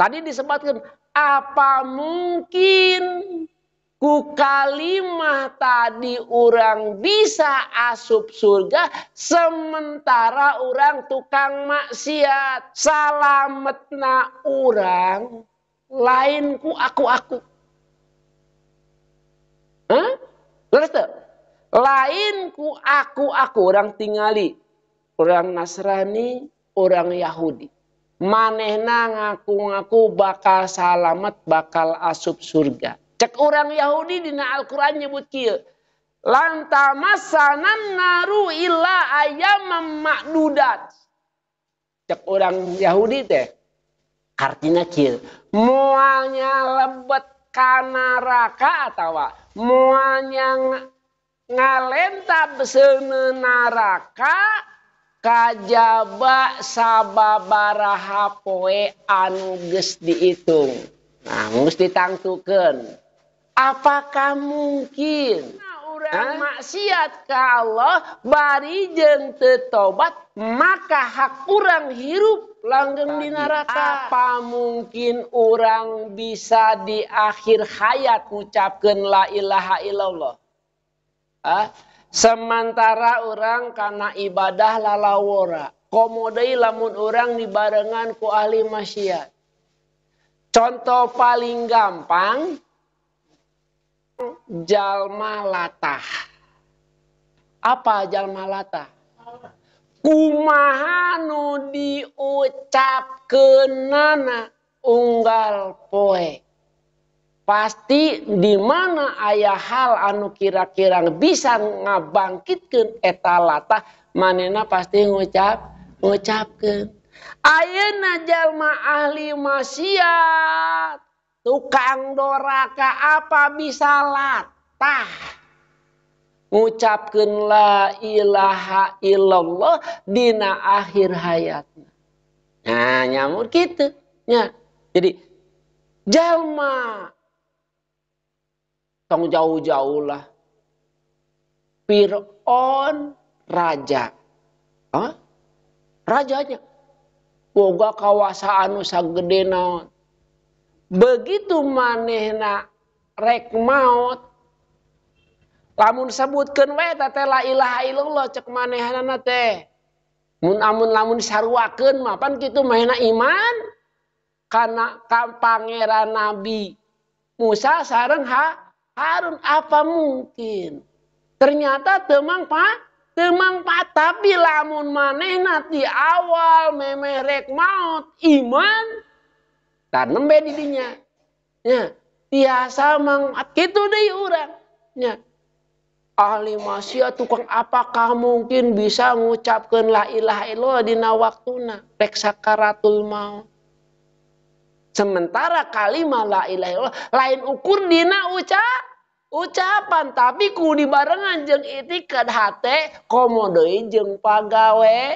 Tadi disebutkan apa mungkin ku kalimah tadi orang bisa asup surga sementara orang tukang maksiat. Salametna orang lain ku aku-aku. Hah? Terus tuh? Lain ku aku-aku orang tingali. Orang Nasrani, orang Yahudi. Manehna ngaku-ngaku bakal salamet, bakal asup surga. Cek orang Yahudi dina Al-Qur'an nyebut kieu. Lan tamassanan naru illa ayyaman ma'dudat. Cek orang Yahudi teh artina kieu. Moalnya lebet ka neraka atawa moalnya ngalenta beseuneu neraka kajaba sababaraha poe anu geus diitung. Nah, geus ditangtukeun. Apakah mungkin orang maksiat ka Allah bari jeung teu tobat maka hak urang hirup langgeng di neraka? Apa mungkin orang bisa di akhir hayat ngucapkeun la ilaha illallah? Sementara orang karena ibadah lalawora. Komo deui lamun urang dibarengan ku ahli maksiat. Contoh paling gampang jalma latah. Apa jalma latah? Kumaha nu diucapkeunana unggal poe. Pasti di mana aya hal anu kira-kira bisa ngabangkitkeun eta latah, manehna pasti ngucapkeun. Ayeuna jalma ahli maksiat, tukang doraka apa bisa latah ngucapkeun la ilaha illallah dina akhir hayatna. Nah, nyamur kitu nya. Jadi jalma tong jauh-jauh lah. Fir'aun raja. Hah? Rajanya boga kawasaan nu sagede naon. Begitu manehna rek maot, lamun sebutkeun we teh la ilaha illallah cek manehanana teh. Mun amun lamun saruakeun mah pan kitu manehna iman kana ka pangeran Nabi Musa sareng Harun. Apa mungkin? Ternyata temang pak, tapi lamun manehna ti awal memeh rek maot iman dan nembe di dinya. Nya, tiasa mang kitu deui urang. Nya. Ahli maksiat tukang apakah mungkin bisa ngucapkeun la ilaha illallah dina waktuna rek sakaratul maut. Sementara kalimat la ilaha illallah lain ukur dina ucapan, tapi ku dibarengan jeung itikad hate komo deui jeung pagaweana.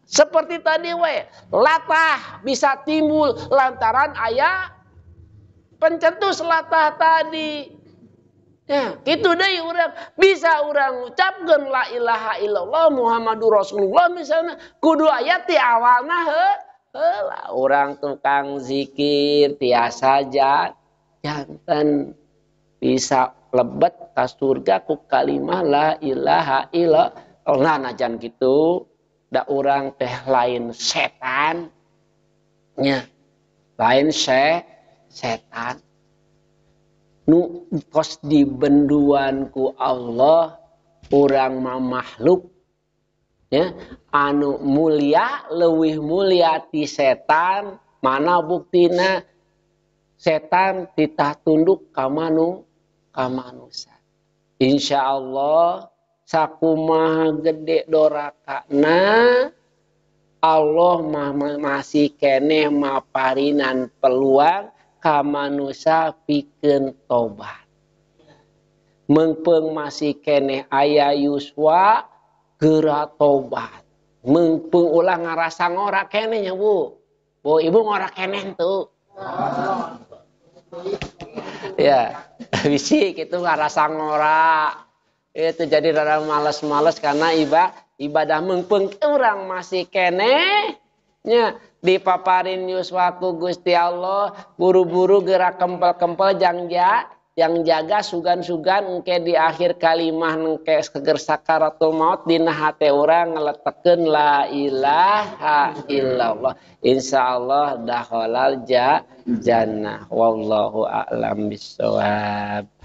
Seperti tadi we, latah bisa timbul lantaran aya pencetus latah tadi. Ya, kitu deui urang bisa urang ngucapkeun la ilaha illallah Muhammadur Rasulullah misalnya kudu aya ti awalna heula. Urang tukang zikir tiasa janten bisa lebet ka surga ku kalimah la ilaha illallah. Najan kitu da urang teh lain setan nya, lain setan nu kos dibenduan ku Allah. Urang mah makhluk ya anu mulia, leuwih mulia ti setan. Mana buktina setan titah tunduk ka manusa. Insyaallah sakumaha gede dorakana Allah masih keneh maparinan peluang ka manusa pikeun tobat. Meungpeung masih keneh aya yuswa geura tobat. Meungpeung ulah ngarasa ngora keneh nya Bu. Bu ibu ngora keneh tuh. Ya, bisi kitu ngarasa ngora. Itu jadi rada males-males karena ibadah meungpeung urang masih keneh nya. Dipaparin yuswa ku Gusti Allah, buru-buru gerak kempel-kempel jangja yang jaga sugan-sugan engke di akhir kalimah engke seger sakaratul maut dina hate urang ngeletekeun la ilaha illallah. Insyaallah dakhalal jannah. Wallahu a'lam bissawab.